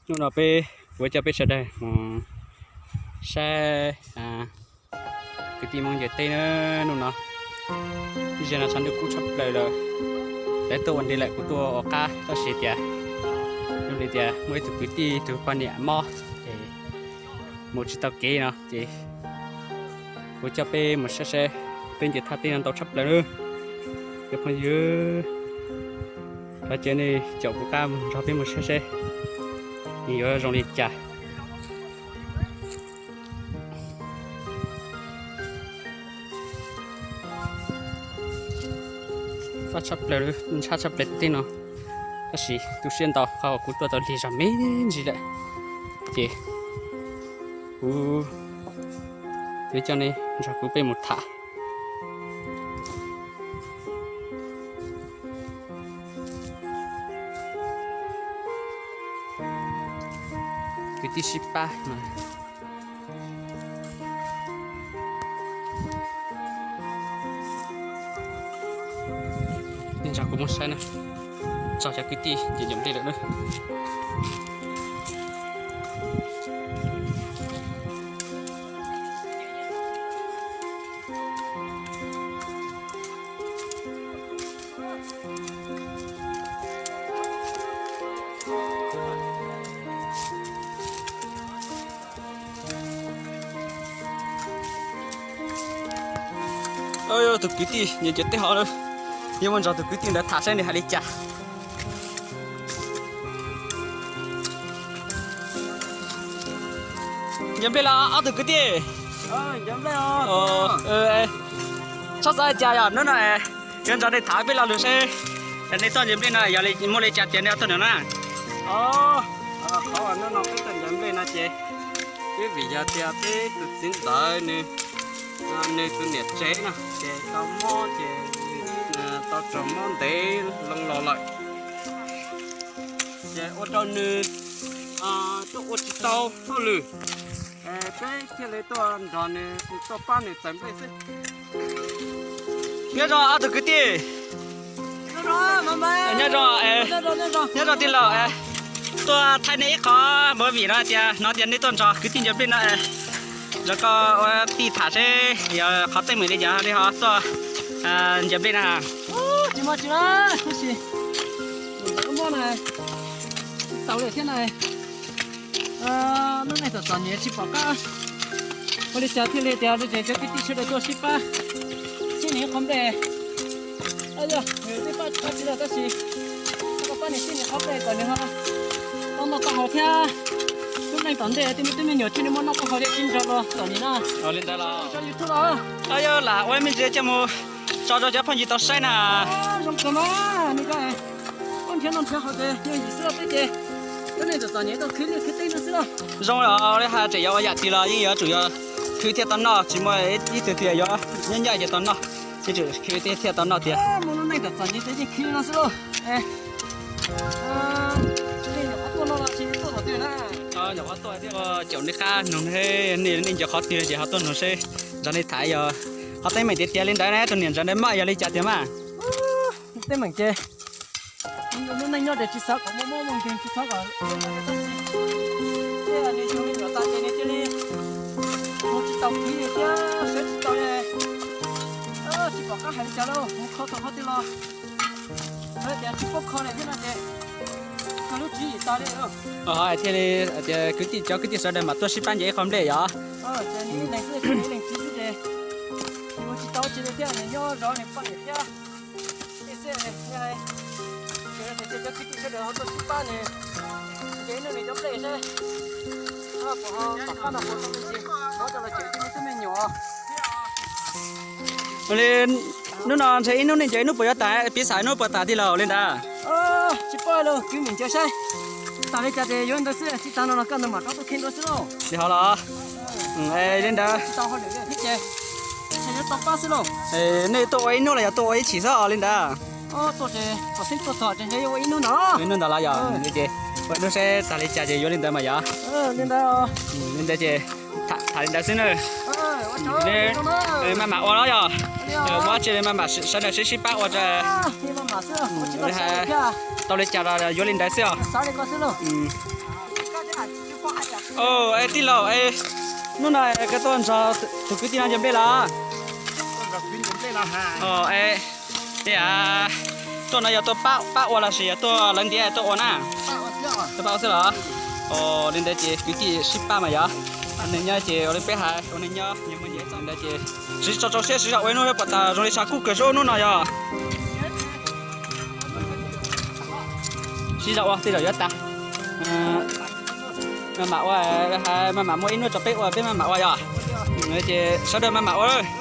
Hnub no peb, kuv coj peb sawv daws mus saib kwv tij Hmoob ntiaj teb na. Hnub no ib zag no tshav ntuj kub tshaj plaws lawm. Lawv tuaj ua nri lawm, kuv tuaj ua qab tab sis tias zoo li tias muaj ib tug kwv tij tus poj niam mob ces mus tsis tau kev no ces kuv coj peb mus saib saib peb nce thaj teb no ntau tshaj plaws na. Cov phooj ywg, thov caw nej caum kuv qab mus nrog peb mus saib saib nws yuav zoo li cas. Fab tshaj plaws, ntshab tshaj plaws tej no, tab sis tu siab ntau qhov uas kuv tuaj tau lig zog me ntsis lawm ces kuv yuav coj nej nrog kuv peb mus tham. Kwv tij sib pab no. Nej nrog kuv mus saib na, txog cov kwv tij nce nplej lawm na. Tus kwv tij nce nce tej hov, yog muaj nrog tus kwv tij ntawd tham saib nws hais li cas. Nce nplej los ob tug kwv tij? Txhob xav li cas yog hnub no yuav nrog nej tham peb lo lus seb nej tuaj nce nplej no yog muaj li cas tias nej tuaj no na. Qhov uas hnub no peb tuaj nce nplej no ces twb vim yog tias peb tus txiv ntxawm nws, nws tus niam tsev no ces tau mob ces tau raug mob ntev loo los lawm. Ces ua rau nws tuaj ua tsis tau hauj lwm, peb thiaj li tuaj nrog nws, tuaj pab nws txawm nplej xwb. Nyob zoo ob tug kwv tij. Nyob zoo, nyob zoo tij laug. Tuaj thaij nej ib qho movie no tias hnov tias nej tuaj nrog kwv tij nce nplej no, nrog koj ua tij tham seb yog qhov teeb meem li cas li ho tuaj nce nplej na. Tsis muaj tsis muaj, tab sis mob na, tsis tau li thiab na. Lub neej txom txom nyem tsis pom qab, ua li cas thiaj li tias cov kwv tij sawv daws tuaj sib pab sib nws qhov nplej. Yog nws twb pab tsis tau tab sis koj pab nws sib nws qhov nplej kom nws ho tau noj tau haus thiab. Lub neej tom ntej tej me tub me nyuam thiaj li muaj noj muaj haus thiab sib nrog los txom nyem na. Li ntawd los, yog lam ua me ntsis coj mus tso rau cov phooj ywg tau saib na. Zoo kawg mas, nws ko, ua nrhiav noj nrhiav haus ces yog yim xwb los peb ces lub neej txom txom nyem tau khwv liaj khwv teb no xwb los. Zoo li hais tseem yuav ua yam twg los yeej yuav tsum yog khwv thiaj tau noj, tsis muaj ib tug twg yuav nyob ncaj ces tau noj, yeej tsum khwv thiaj tau noj tiag. Muaj lub neej txom txom nyem ces yeej khwv no xwb lauj. Nyuam qhuav tuaj thiab caum nej qab noog, nej nco qhov twg ces ho tuaj noog seb, nrog nej tham yog qhov teeb meem tiag tiag li ntawd na, tus niam ntawd mas yog li cas tiag mas. Teeb meem ces lub neej nyob ces tsis xav kom muaj mob muaj nkeeg, tsis xav kom, tab sis tej nws yug me nyuam tas ces nws cia li mus tsis tau khwv thiab sawv tsis tau li, tsis pom qab hais li cas lauj, mus kho tau qhov twg los lawv tias tsis paub kho li thiab no ces kawg lub tswv yim tas li. Thiaj li tias kwv tij, cov kwv tij sawv daws mam tuaj sib pab nce ib qho nplej yom. Nws ib leeg xwb, nws ib leeg txiv xwb ces nws ua tsis tau tsi li thiab, nws nyob zov nws poj niam thiab. Cov kwv tij sawv daws ho tuaj sib pab nws nce ib hnub nws cov nplej seb puas ho tom qab no puas tau me ntsis, rov coj los cem tej me tub me nyuam. Li hnub no ntshe ib hnub nej nce ib hnub puas yuav tas, piv xam ib hnub puas tas tij laug li ntawd? Tsis paub li, kwv nws nce saib. Tas li cas ces yuav li ntawd xwb, tsis tas no los koj ntawd mam rov tuaj kheej dua xwb lauj. Li hov los? Li ntawd. Nej tuaj ua ib hnub los yog tuaj ua ib chim xwb os li ntawd? Ib hnub ntawd los yog, ces ua ib hnub seb tas li cas ces yuav li ntawd mas yog. Li ntawd ces tham li ntawd xwb na. Maj mam ua los yog, muaj dab tsi li maj mam sawv daws sib sib pab ua. Tau li cas los yuav li ntawd xwb os. Es tij laug, hnub no koj tuaj nrog tus kwv tij no ncaws nplej los? Tuaj no yog tuaj pab ua los sis yog tuaj lawv ntiav tuaj ua na? Tuaj pab ua xwb los? Li ntawd ces kwv tij sib pab mas yog. Ua neej nyob ces ua li peb hais, ua neej nyob ntawd ces siv tso rau siab, siv zog ua ib hnub pom tas zoo li tshav kub kawg hnub no yog. Siv zog ua tej zaum yuav tas. Maj mam ua, maj mam muaj ib hnub tso peb ua, peb maj mam ua yog. Ces sawv daws maj mam ua.